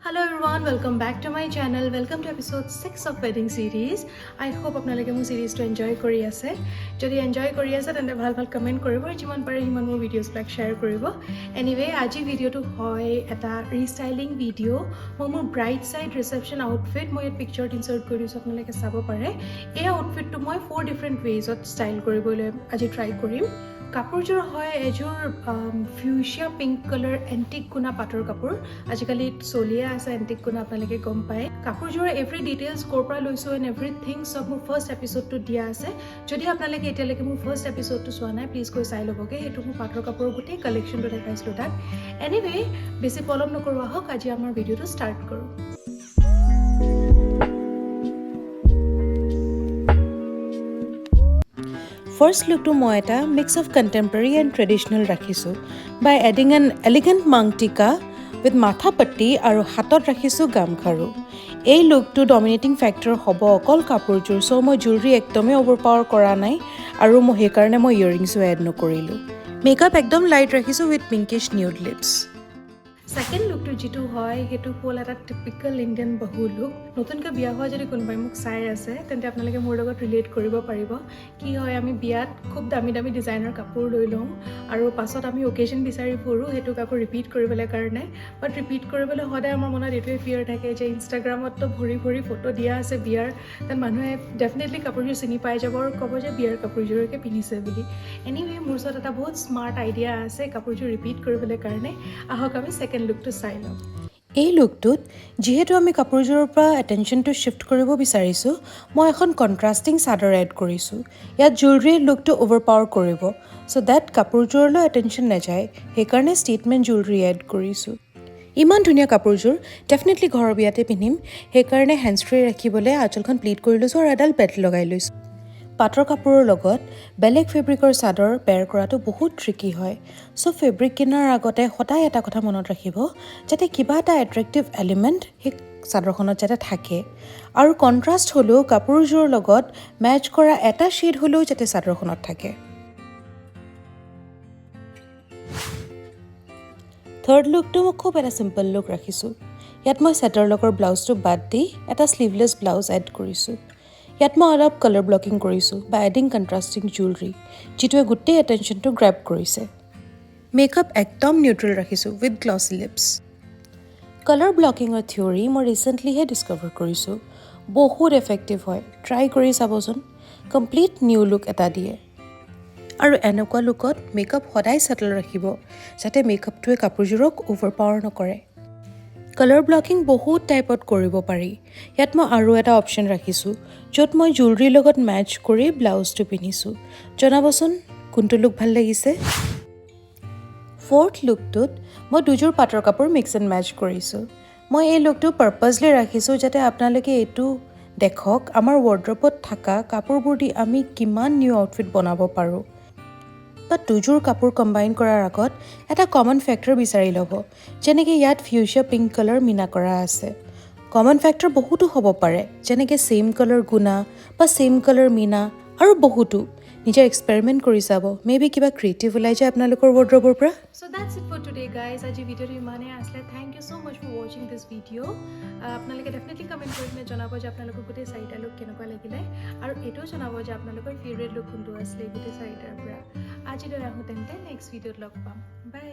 Hello everyone, welcome back to my channel. Welcome to episode 6 of wedding series. I hope আপোনালোকে মোৰ চিৰিজটো enjoy কৰি আছে। যদি enjoy কৰি আছে, তেন্তে ভাল ভাল কমেণ্ট কৰিব আৰু যিমান পাৰে সিমান মোৰ ভিডিঅ'ছবিলাক শ্বেয়াৰ কৰিব। এনিৱে, আজি ভিডিঅ'টো হয় এটা ৰিষ্টাইলিং ভিডিঅ'। মই মোৰ ব্ৰাইড ছাইড ৰিচেপশ্যন আউটফিট, মই ইয়াত পিকচাৰত ইনচাৰ্ট কৰি দিছোঁ, আপোনালোকে চাব পাৰে। এই আউটফিটটো মই ফ'ৰ ডিফাৰেণ্ট ৱেজত ষ্টাইল কৰিবলৈ আজি ট্ৰাই কৰিম। কাপোৰযোৰ হয় এযোৰ ফিউচিয়া পিংক কালাৰ এণ্টিক গুণা পাটৰ কাপোৰ। আজিকালি চলিয়ে আছে এণ্টিক গুণা, আপোনালোকে গম পায়। কাপোৰযোৰৰ এভৰি ডিটেইলছ ক'ৰ পৰা লৈছোঁ এণ্ড এভৰিথিং চব মোৰ ফাৰ্ষ্ট এপিছ'ডটোত দিয়া আছে। যদি আপোনালোকে এতিয়ালৈকে মোৰ ফাৰ্ষ্ট এপিছ'ডটো চোৱা নাই, প্লিজ গৈ চাই ল'বগৈ। সেইটো মোৰ পাটৰ কাপোৰৰ গোটেই কালেকশ্যনটো দেখাইছিলোঁ তাত। এনিৱে, বেছি পলম নকৰোঁ, আহক আজি আমাৰ ভিডিঅ'টো ষ্টাৰ্ট কৰোঁ। ফাৰ্ষ্ট লুকটো মই এটা mix of contemporary and traditional ৰাখিছোঁ by adding an elegant maang tikka with মাথা পট্টি আৰু হাতত ৰাখিছোঁ গামখাৰু। এই লুকটো ডমিনেটিং ফেক্টৰ হ'ব অকল কাপোৰযোৰ। চ' মই জুৱেলাৰী একদমেই অভাৰ পাৱাৰ কৰা নাই আৰু মই সেইকাৰণে মই ইয়েৰিংছো এড নকৰিলোঁ। মেকআপ একদম লাইট ৰাখিছোঁ উইথ পিংকিছ নিউড লিপছ। ছেকেণ্ড লুকটো যিটো হয়, সেইটো হ'ল এটা টিপিকেল ইণ্ডিয়ান বহু লুক। নতুনকৈ বিয়া হোৱা যদি কোনোবাই মোক চাই আছে, তেন্তে আপোনালোকে মোৰ লগত ৰিলেট কৰিব পাৰিব। কি হয়, আমি বিয়াত খুব দামী দামী ডিজাইনৰ কাপোৰ লৈ লওঁ আৰু পাছত আমি অকেজন বিচাৰি ফুৰোঁ সেইটোক আকৌ ৰিপিট কৰিবলৈ কাৰণে। বাট ৰিপিট কৰিবলৈ সদায় আমাৰ মনত এইটোৱে ফিয়াৰ থাকে যে ইনষ্টাগ্ৰামততো ভৰি ভৰি ফটো দিয়া আছে বিয়াৰ, then মানুহে ডেফিনেটলি কাপোৰযোৰ চিনি পাই যাব আৰু ক'ব যে বিয়াৰ কাপোৰযোৰকে পিন্ধিছে বুলি। এনিৱে, মোৰ ওচৰত এটা বহুত স্মাৰ্ট আইডিয়া আছে কাপোৰযোৰ ৰিপিট কৰিবলৈ কাৰণে। আহক, আমি ছেকেণ্ড লুকটো চাই লওঁ। এই লুকটোত যিহেতু আমি কাপোৰযোৰৰ পৰা এটেনশ্যনটো শ্বিফ্ট কৰিব বিচাৰিছোঁ, মই এখন কণ্ট্ৰাষ্টিং চাদৰ এড কৰিছোঁ। ইয়াত জুৱেলাৰীৰ লুকটো অভাৰ পাৱাৰ কৰিব, চ' ডেট কাপোৰযোৰলৈ এটেনশ্যন নাযায়। সেইকাৰণে ষ্টেটমেণ্ট জুৱেলাৰী এড কৰিছোঁ। ইমান ধুনীয়া কাপোৰযোৰ ডেফিনেটলি ঘৰৰ বিয়াতে পিন্ধিম, সেইকাৰণে হেণ্ডছ ফ্ৰী ৰাখিবলৈ আঁচলখন প্লিট কৰি লৈছোঁ আৰু এডাল বেল্ট লগাই লৈছোঁ। পাটৰ কাপোৰৰ লগত বেলেগ ফেব্ৰিকৰ চাদৰ পেয়াৰ কৰাটো বহুত ট্ৰিকি হয়। চ' ফেব্ৰিক কিনাৰ আগতে সদায় এটা কথা মনত ৰাখিব, যাতে কিবা এটা এট্ৰেক্টিভ এলিমেণ্ট সেই চাদৰখনত যাতে থাকে আৰু কণ্ট্ৰাষ্ট হ'লেও কাপোৰযোৰৰ লগত মেচ কৰা এটা শ্বেড হ'লেও যাতে চাদৰখনত থাকে। থাৰ্ড লুকটো মই খুব এটা চিম্পল লুক ৰাখিছোঁ। ইয়াত মই ছেটৰ লগৰ ব্লাউজটো বাদ দি এটা শ্লিভলেছ ব্লাউজ এড কৰিছোঁ। ইয়াত মই অলপ কালাৰ ব্লকিং কৰিছোঁ বাই এডিং কণ্ট্ৰাষ্টিং জুৱেলাৰী, যিটোৱে গোটেই এটেনশ্যনটো গ্ৰেব কৰিছে। মেকআপ একদম নিউট্ৰেল ৰাখিছোঁ উইথ গ্লছি লিপছ। কালাৰ ব্লকিঙৰ থিয়ৰী মই ৰিচেণ্টলিহে ডিছকভাৰ কৰিছোঁ। বহুত এফেক্টিভ হয়, ট্ৰাই কৰি চাবচোন। কমপ্লিট নিউ লুক এটা দিয়ে। আৰু এনেকুৱা লুকত মেকআপ সদায় ছেটেল ৰাখিব, যাতে মেকআপটোৱে কাপোৰযোৰক অভাৰ পাৱাৰ নকৰে। কালাৰ ব্লকিং বহুত টাইপত কৰিব পাৰি। ইয়াত মই আৰু এটা অপশ্যন ৰাখিছোঁ, য'ত মই জুৱেলাৰীৰ লগত মেচ কৰি ব্লাউজটো পিন্ধিছোঁ। জনাবচোন কোনটো লুক ভাল লাগিছে। ফ'ৰ্থ লুকটোত মই দুযোৰ পাটৰ কাপোৰ মিক্স এণ্ড মেচ কৰিছোঁ। মই এই লুকটো পাৰ্পাজলি ৰাখিছোঁ, যাতে আপোনালোকে এইটো দেখক, আমাৰ ৱাৰ্ড্ৰপত থকা কাপোৰবোৰ দি আমি কিমান নিউ আউটফিট বনাব পাৰোঁ। বাট দুযোৰ কাপোৰ কম্বাইন কৰাৰ আগত এটা কমন ফেক্টৰ বিচাৰি ল'ব, যেনেকৈ ইয়াত ফিউচিয়া পিংক কালাৰ মীনা কৰা আছে। কমন ফেক্টৰ বহুতো হ'ব পাৰে, যেনেকৈ ছেইম কালাৰ গুণা বা ছেইম কালাৰ মীনা আৰু বহুতো। নিজে এক্সপেৰিমেণ্ট কৰি চাব, মে বি কিবা ক্ৰিয়েটিভ ওলাই যায় আপোনালোকৰ ৱাৰ্ড্ৰবৰ পৰা। So that's it for today, guys. আজি ভিডিঅ'টো ইমানেই আছিলে। Thank you so much for watching this video. আপোনালোকে ডেফিনেটলি কমেণ্ট কৰি কিনে জনাব যে আপোনালোকৰ গোটেই চাৰিটা লুক কেনেকুৱা লাগিলে আৰু এইটোও জনাব যে আপোনালোকৰ ফেভৰেট লুক কোনটো আছিলে এই গোটেই চাৰিটাৰ পৰা। আজিলৈ আহোঁ তেন্তে, নেক্সট ভিডিঅ'ত লগ পাম। বাই।